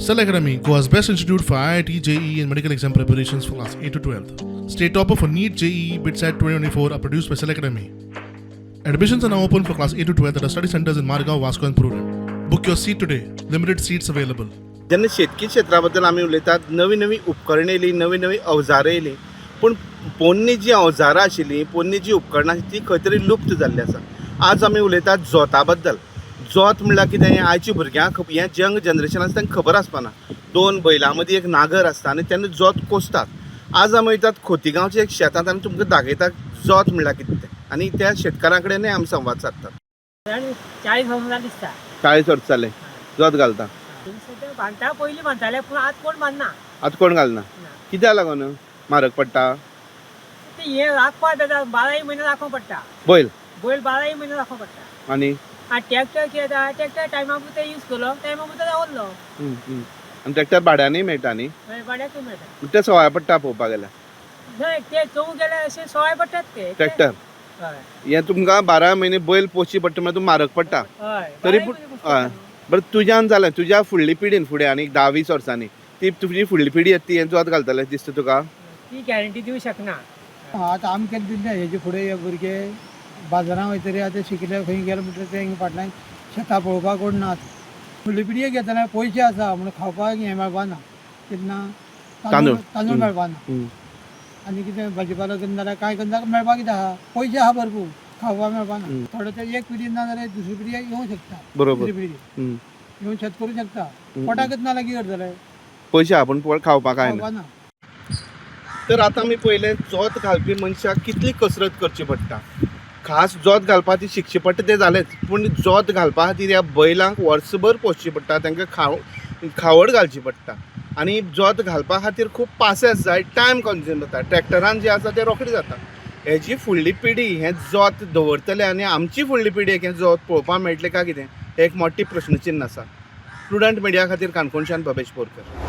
Cell Academy, Goa's best institute for IIT, JEE, and medical exam preparations for class 8 to 12. State topper for NEET, JEE, BITSAT 2024 are produced by Cell Academy. Admissions are now open for class 8 to 12 at our study centers in Margao, Vasco, and Prudent. Book your seat today. Limited seats available. जेन्ना शेतकी क्षेत्रा बद्दल आमी उलयतात, नवी नवी उपकरणां येयलीं, नवी नवी अवजारां येयलीं, पूण पोन्नी जी अवजारां आशिल्लीं, पोन्नी जी उपकरणां आशिल्लीं, ती खंय तरी लुप्त जाल्ली आसा. आज आमी उलयतात जोता बद्दल. जोत म्हणल्यार कितें हें आयच्या भुरग्यांक, हें यंग जनरेशन आसा तांकां खबर आसपाना. दोन बैलां मदीं एक नागर आसता आनी तेन्ना जोत कोसतात. आज आमी वयतात खोतीगांवच्या एक शेतांत आनी तुमकां दाखयतात जोत म्हणल्यार कितें तें आनी त्या शेतकारां कडेनय आमी संवाद सादतात. आनी 40 वर्सां दिसता. 40 वर्सां जालें जोत घालता? सद्या बांदता, पयलीं बांदताले, पूण आतां कोण बांदना. आतां कोण घालना? ना. कित्याक लागून म्हारग पडटा? ते हे राखपा जाता, बाराय म्हयने राखूंक पडटा. बैल. बैल बाराय म्हयने राखूंक पडटा. आनी आनी ट्रॅक्टर कितें जाता, ट्रॅक्टर टायमा पुरतो यूज केलो, टायमा पुरतो दवरलो. आनी ट्रॅक्टर भाड्यानूय मेळटा न्ही? हय, भाड्याकूय मेळटा. ते सवाय पडटा पळोवपाक गेल्यार. न्हय, ते चोवूंक गेल्यार अशें सवाय पडटात ते. ट्रॅक्टर. हय. हें तुमकां 12 म्हयने बैल पोसची पडटा म्हळ्यार तुमकां म्हारग पडटा. हय. तरी बाराय पूण म्हयने पोसता हय. न्हू. बरें, तुज्यान जालें, तुज्या फुडली पिढीन फुडें आनी 10-20 वर्सांनी ती तुजी फुडली पिढी येता, ती हें जोत घालतले दिसता तुका? ती गॅरंटी दिवं शकना. आतां आमी केन्ना दिसना. हेजे फुडें हे भुरगे बाजारां वयतरी आतां शिकले, खंय गेले म्हणटकीर ते फाटल्यान शेतां पळोवपाक कोण ना. फुडली पिढी घेतना पयशे आसा म्हणून खावपाक हें मेळपा ना, कितें ना. तांदूळ. तांदूळ मेळपा ना. आनी कितें भाजीपालो करना जाल्यार कांय करना जाल्यार मेळपाक कितें आहा? पयशे आहा भरपूर, खावपाक मेळपा ना. थोडे ते एक पिढी ना जाल्यार दुसरी पिढी येवंक शकता. बरोबर. दुसरी पिढी येवन शेत करूं शकता. पोटाकच ना जाल्यार कितें करतले? पयशे आहा पूण खावपाक काय ना. खावपा ना. तर आतां आमी पळयलें जोत घालपी मनशाक कितली कसरत करची पडटा. खास जोत घालपा खातीर शिकचें पडटा तें जालेंच, पूण जोत घालपा खातीर ह्या बैलांक वर्सभर पोसचें पडटा, तांकां खावड घालची पडटा आनी जोत घालपा खातीर खूब पासेस जाय, टायम कन्ज्यूम जाता. ट्रॅक्टरान जें आसा तें रोखडें जाता. हेजी फुडली पिढी हें जोत दवरतले आनी आमची फुडली पिढयेक हें जोत पळोवपाक मेळटलें काय कितें हें एक मोठें प्रश्नचिन्न आसा. प्रुडंट मिडिया खातीर काणकोणच्यान भवेश बोरकर.